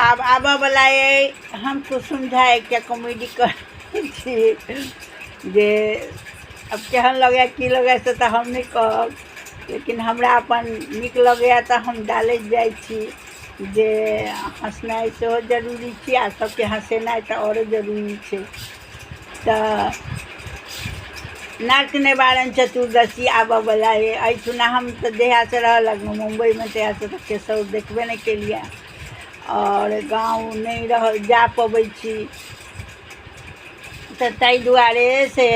आब आबयवला अइ, हम कुसुम झा एकटा कॉमेडी करै छी जे आब केहन लगैए, की लगैए, से तऽ हम नहि कहब, लेकिन हमरा अपन नीक लगैए तऽ हम डालैत जाइ छी जे हँसनाइ सेहो जरूरी छै आ सभके हँसेनाइ तऽ आओरो जरूरी छै। तऽ नर्क निवारण चतुर्दशी आबयवला अइ। एहिठुना हम तऽ जहियासँ रहऽ लगलहुँ मुम्बइमे तहियासँ तऽ केशव देखबे नहि केलियै आओर गाँव नहि रह जा पबै छी, तऽ ताहि दुआरे से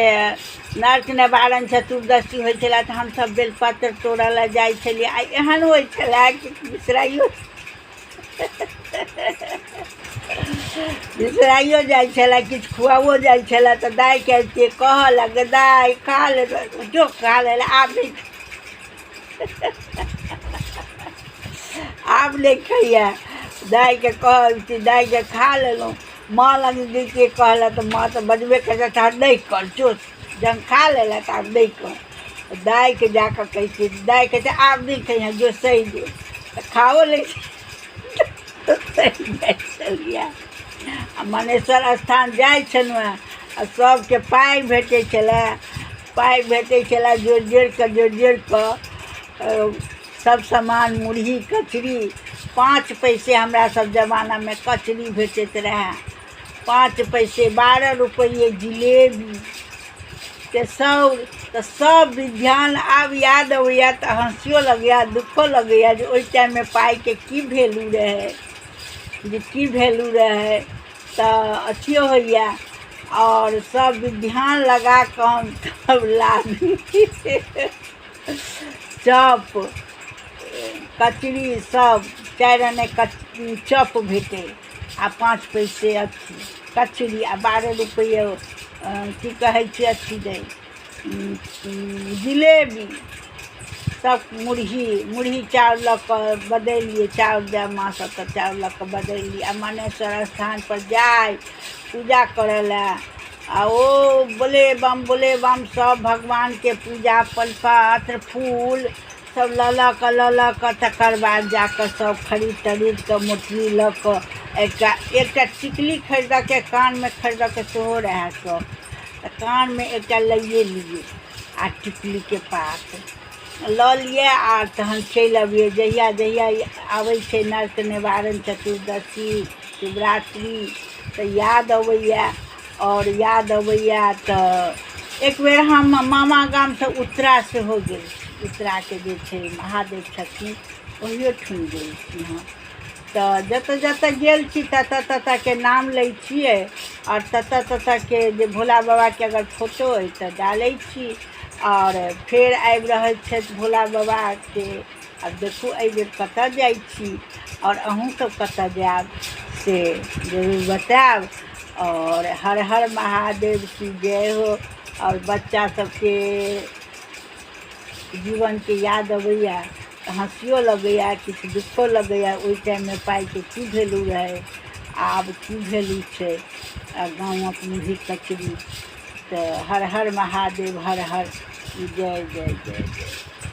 नर्क निवारण चतुर्दशी होइ छलै तऽ हमसभ बेलपत्र तोड़ऽ लए जाइ छलियै आ एहन होइ छलै कि बिसराइयो बिसराइयो जाइ छलै, किछु खुआओ जाइ छलै तऽ दाइके अबितियै कहऽ लगै, दाइ खा ले, जो खा ले, आब नहि, आब नहि खैहे। दाइके कहऽ अबितियै, दाइके खा लेलहुँ। माँ लग जैतियै कहऽ तऽ माँ तऽ बजबे करितै, तहन नहि कर, जो जहन खा लेलक तऽ आब नहि कर। दाइके जा कऽ कहै छियै, दाइ कहै छै आब नहि खैहे, जो सहि जो। तऽ खाओ लै सहि जाइ छलियै आ मनेश्वर स्थान जाइ छलहुँ हेँ आ सभके पाइ भेटै छलय, पाइ भेटै छलय, जोड़ि जोड़ि कऽ, जोड़ि जोड़ि कऽ सभ सामान, मुरही कचरी। 5 पैसे हमरा सभ जमानामे कचरी भेटैत रहए, 5 पैसे, 12 रुपैए जिलेबी केसौर। तऽ सभ विज्ञान आब याद अबैए तऽ हँसियो लगैए, दुखो लगैए जे ओहि टाइममे पाइके की वैल्यू रहै, जे की वैल्यू रहै। तऽ अथियो होइए आओर सभ विज्ञान लगा कऽ हमसभ लाबी चॉप कचरी सब, 4 आने कच चॉप भेटै आ 5 पैसे अथी कचरी आ 12 रुपैए की कहै छै अथी दै जिलेबी सब। मुरही मुरही चाउर लऽ कऽ बदलियै, चाउर दै माँ सब तऽ चाउर लऽ कऽ बदलियै आ मनेश्वर स्थानपर जाइ पूजा करऽ लए आ ओ बोले बम, बोले बम, सब भगवानके पूजा पत्र फूल सब लऽ लऽ कऽ, लऽ लऽ कऽ, तकर बाद जाकऽ सब खरीद तरीद कऽ मोटरी लऽ कऽ एकटा एकटा टिकली खरीदऽके, कानमे खरीदऽके सेहो रहए शौक, तऽ कानमे एकटा लैए लियै आ टिकलीके पात लऽ लियै आ तहन चलि अबियै। जहिया जहिया आबै छै नर्क निवारण चतुर्दशी, शिवरात्रि, तऽ याद अबैए आओर याद अबैए। तऽ एक बेर हम मामा गामसँ उत्तरा सेहो गेल छी। उत्तराके जे छै महादेव छथिन, ओहियो ठाम गेल छी हम। तऽ जतऽ जतऽ गेल छी ततऽ ततऽके नाम लै छियै आओर ततऽ ततऽके जे भोला बाबाके अगर फोटो अइ तऽ डालै छी। आओर फेर आबि रहल छथि भोला बाबाके, आब देखू एहिबेर कतऽ जाइ छी आओर अहूँ सब कतऽ जायब से जरूर बतायब। आओर हर हर महादेव की जय हो। आओर बच्चा सबके जीवनके याद अबैए तऽ हँसियो लगैए, किछु दुखो लगैए। ओहि टाइममे पाइके की वैल्यू रहै, आब की वैल्यू छै। आ गामक मुरही कचरी। तऽ हर हर महादेव हर हर, जय जय जय जय।